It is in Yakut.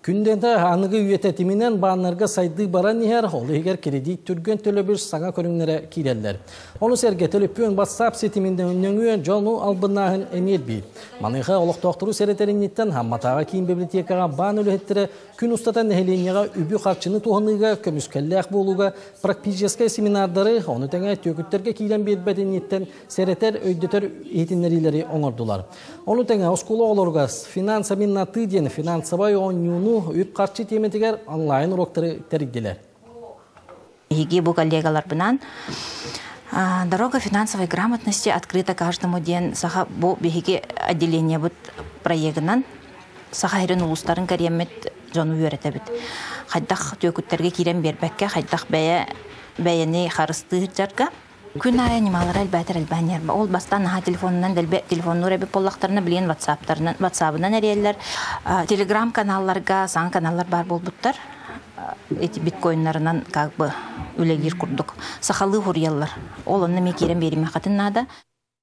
Күндэнте аныгы үйэ тэтиминэн бааннарга сайдыы баран иһэр, ол иһигэр кредит түргэн төлөбүр саҥа көрүҥнэрэ киирэллэр. Ону сэргэ төлөпүөн WhatsApp ситиминэн нөҥүө дьону албыннааһын эмиэ биир. Маныаха олохтоохтору сэрэтэринниттэн Хамматааҕы киин библиотекаҕа баан үлэһиттэрэ күн устата нэһилиэнньэҕэ үбү-харчыны туһаныыга, көмүскэллээх буолууга практическай семинардары, ону тэҥэ түөкүттэргэ киирэн биэрбэт инниттэн сэрэтэр, өйдөтөр иһитиннэриилэри оҥордулар. Ону тэҥэ оскуола оҕолоругар финанса миннатыы диэн финансовай оонньууну үп-харчы тиэмэтигэр онлайн уроктары тэрийдилэр. Биһиги бу коллегаларбынан «Дорога финансовой грамотности открыта каждому» диэн саха бу биһиги отделениебыт проегынан Саха сирин улуустарын кэриэммит дьону үөрэтэбит. Хайдах түөкүттэргэ киирэн биэрбэккэ, хайдах бэйэ бэйэни харыстыыр дьарга. Күн аайы ньымалара элбээтэр элбээн иһэр. Ол бастаан наһаа телефонунан дэлби телефоннуур эбит буоллахтарына, билигин ватсаптарынан ватсабынан эрийэллэр. Телеграм каналларга саҥа каналлар баар буолбуттар. Эти биткоиннарынан как бы үлэлиир курдук. Сахалыы хуруйаллар. Ол онно эмиэ киирэн биэримиэххитин наада.